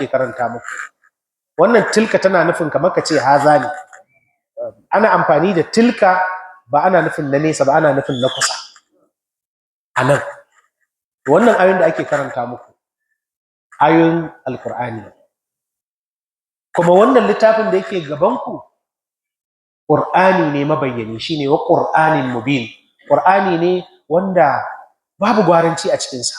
ake karanta muku. Wannan tilka tana nufin kamar ka ce haza ne. Ana amfani da tilka ba ana nufin na nesa ba, ana nufin na kusa. A nan wannan ayoyin da ake karanta muku ayoyin Alkur'ani, kuma wannan littafin da yake gabanku Ƙur'ani ne mabayyani, shine wa Qur'anin mubin. Ƙur'ani ne wanda babu gwaranci a cikinsa,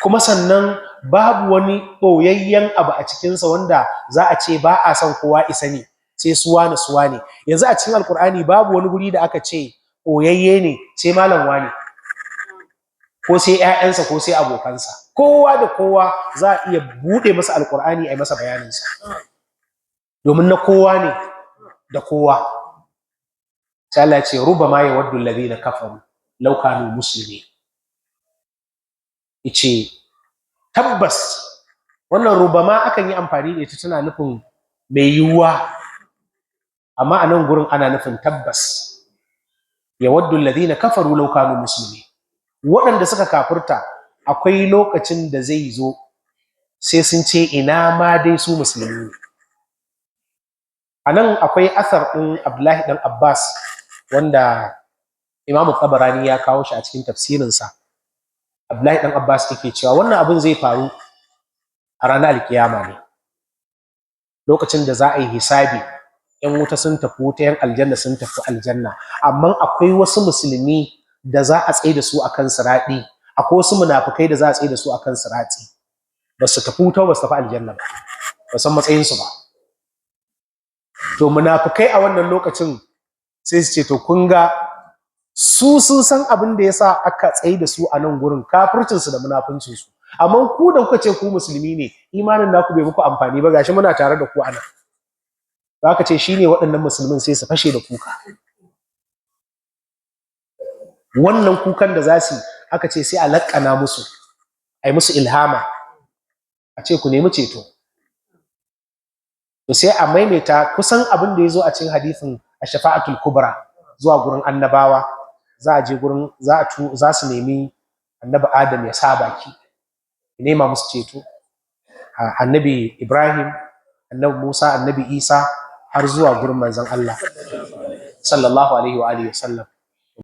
kuma sannan babu wani ɓoyayyen abu a cikinsa wanda za a ce ba a son kowa isa ne sai suwa na suwa ne. Yanzu a cikin Alkur'ani babu wani guri da aka ce ɓoyayye ne sai malam wane ko sai ‘ya'yansa ko sai abokansa. Kowa da kowa za a iya buɗe masa Alkur'ani a yi masa bayaninsa, domin na kowa ne da kowa. Sai Allah ya ce rubama yawaddu alladhina kafaru law kanu muslimin. Yace tabbas wannan rubama akan yi amfani da ita tana nufin mai yiwuwa, amma a nan gurin ana nufin tabbas. Yawaddu alladhina kafaru law kanu muslimin, waɗanda suka kafirta akwai lokacin da zai zo sai sun ce ina ma dai su musulmi ne. A nan akwai athar ɗin Abdullahi ɗan Abbas wanda Imamu Tabarani ya kawo shi a cikin tafsirinsa. Abdullahi ɗan Abbas yake cewa wannan abin zai faru a ranar alkiyama ne, lokacin da za a yi hisabi, ‘yan wuta sun tafi wuta, ‘yan aljanna sun tafi aljanna, amma akwai wasu musulmi da za a tsaye da su akan siraɗi, akwai wasu munafukai da za a tsaye da su akan siraɗi, ba su tafi wuta ba, su tafi aljanna ba, ba san matsayinsu ba. To munafukai a wannan lokacin sai su ce to kun ga su sun san abin da yasa aka tsaye da su a nan gurin, kafircinsu da munafuncinsu, amma ku da kuka ce ku musulmi ne, imanin naku bai muku amfani ba, gashi muna tare da ku a nan. Za ka ce shine waɗannan musulmin sai su fashe da kuka. Wannan kukan da za su aka ce sai a laƙana musu, a yi musu ilhama, a ce ku nemi ceto. To sai a maimaita kusan abin da ya zo a cikin hadisin ash-shafa'atul kubra zuwa gurin annabawa. Za a je gurin, za a tu, za su nemi Annabi Adam ya sa baki ya nema musu ceto, Annabi Ibrahim, Annabi Musa, Annabi Isa, har zuwa gurin manzon Allah sallallahu alaihi wa alihi wasallam.